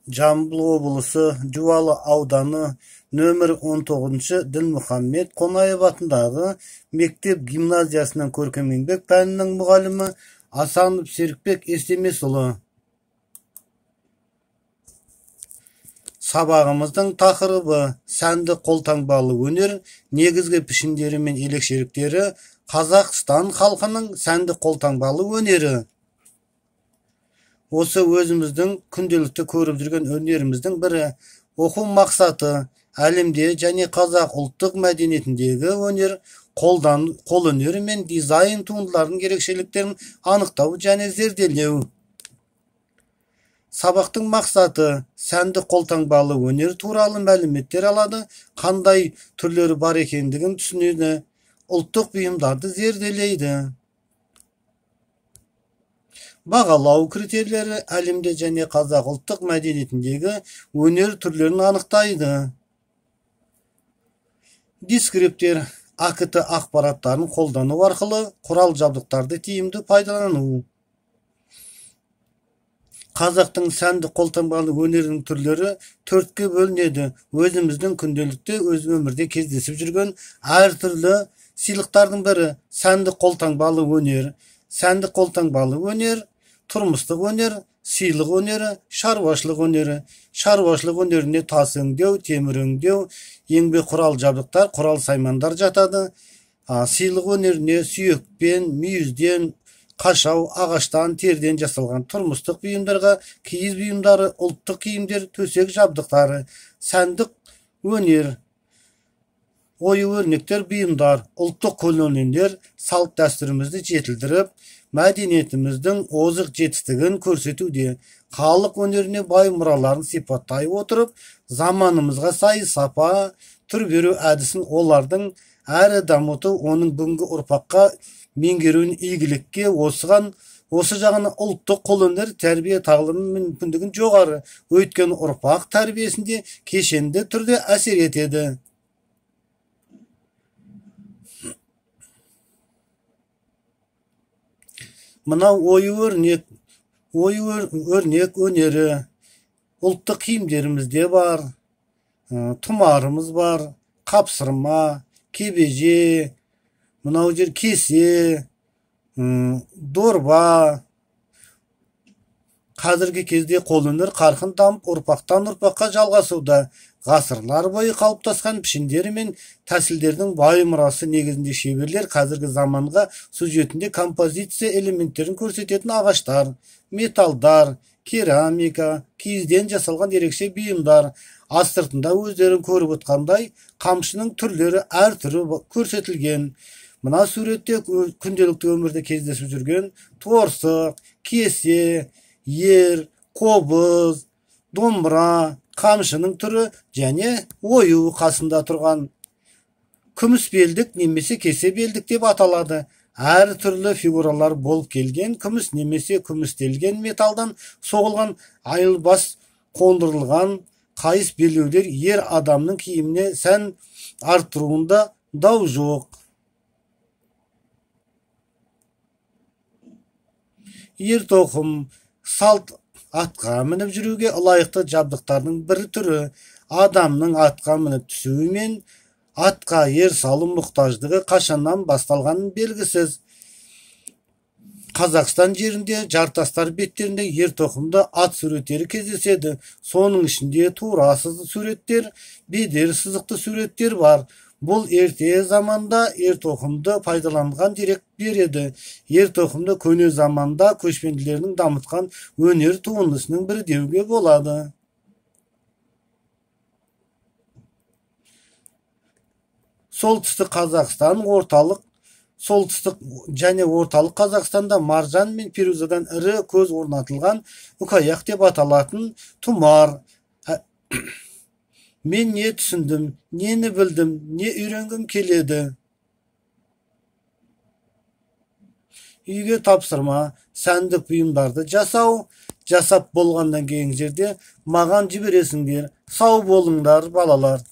Жамбыл облысы Жуалы ауданы нөмір 19-шы Дінмұхаммед Қонаев атындағы мектеп гимназиясының көркем еңбек пәнінің мұғалімі Асанов Серікбек Естемесұлы. Сабағымыздың тақырыбы сәнді қолтаңбалы өнер, негізгі пішіндері мен ерекшеліктері, Қазақстан халқының сәнді қолтаңбалы өнері. Осы өзіміздің күнделікті көріп жүрген өнеріміздің бірі. Оқу мақсаты әлемде және қазақ ұлттық мәдениетіндегі өнер, қолөнері мен дизайн туындыларының ерекшеліктерін анықтау және зерделеу. Сабақтың мақсаты сәнді қолтаңбалы өнер туралы мәліметтер алады, қандай түрлері бар екендігін түсінеді, ұлттық бұйымдарды зерделейді. Бағалау критерийлері әлемде және қазақ ұлттық мәдениетіндегі өнер түрлерін анықтайды. Дескриптер АКТ ақпараттарын қолдану арқылы құрал жабдықтарды тиімді пайдалану. Қазақтың сәнді қолтаңбалы өнерінің түрлері төртке бөлінеді. Өзіміздің күнделікті өз өмірде кездесіп жүрген әртүрлі сыйлықтардың бірі сәнді қолтаңбалы өнер. Сәнді қолтаңбалы өнер, тұрмыстық өнер, сыйлық өнері, шаруашылық өнері. Шаруашылық өнеріне тас өңдеу, темір өңдеу, еңбек құрал жабдықтар, құрал саймандар жатады. Сыйлық өнеріне сүйекпен, мүйізден, қашау, ағаштан, терден жасалған тұрмыстық бұйымдарға киіз бұйымдары, ұлттық киімдер, төсек жабдықтары, сәндік өнер, ою өрнектер бұйымдар, ұлттық қолөнерлер салт дәстүрімізді жетілдіріп, мәдениетіміздің озық жетістігін көрсетуде, халық өнеріне бай мұраларын сипаттай отырып, заманымызға сай сапа түр беру әдісін олардың әрі дамыту, оның бүгінгі ұрпаққа меңгеруін игілікке осы жағына ұлттық қолөнер тәрбие тағлымы мүмкіндігін жоғары, өйткені ұрпақ тәрбиесінде кешенді түрде әсер етеді. Мынау ою өрнек өнері, ұлттық киімдерімізде бар, тұмарымыз бар, қапсырма, кебеже, мынау жер кесе, дорба. Қазіргі кезде қолөнер қарқын дамып, ұрпақтан ұрпаққа жалғасуда. Ғасырлар бойы қалыптасқан пішіндері мен тәсілдердің бай мұрасы негізінде шеберлер қазіргі заманға сюжетінде композиция элементтерін көрсететін ағаштар, металдар, керамика, киізден жасалған ерекше бұйымдар, астыртында өздерін көріп отқандай қамшының түрлері әртүрлі көрсетілген. Мына суретте күнделікті өмірде кездесіп жүрген торсық, кесе, ер, қобыз, домбыра, қамшының түрі және ою қасында тұрған күміс белдік немесе кесе белдік деп аталады. Әр түрлі фигуралар болып келген күміс немесе күмістелген металдан соғылған айылбас қондырылған қайыс белдеулер ер адамның киіміне сән арттыруында дау жоқ. Ер тоқым салт атқа мініп жүруге ылайықты жабдықтардың бір түрі. Адамның атқа мініп түсуі мен атқа ер салу мұқтаждығы қашаннан басталғанын белгісіз. Қазақстан жерінде жартастар беттерінде ер тоқымды ат суреттері кездеседі. Соның ішінде тура суреттер, бедер сызықты суреттер бар. Бұл ерте заманда ер тоқымды пайдаланған дерек береді. Ер тоқымды көне заманда көшпенділердің дамытқан өнер туындысының бірі деуге болады. Солтүстік Қазақстан, орталық, солтүстік және орталық Қазақстанда маржан мен фирузадан ірі көз орнатылған үкаяқ деп аталатын тұмар. Мен не түсіндім, нені білдім, не үйренгім келеді? Үйге тапсырма, сәндік бұйымдарды жасау, жасап болғаннан кейін жерде маған жібересіңдер. Сау болыңдар, балалар.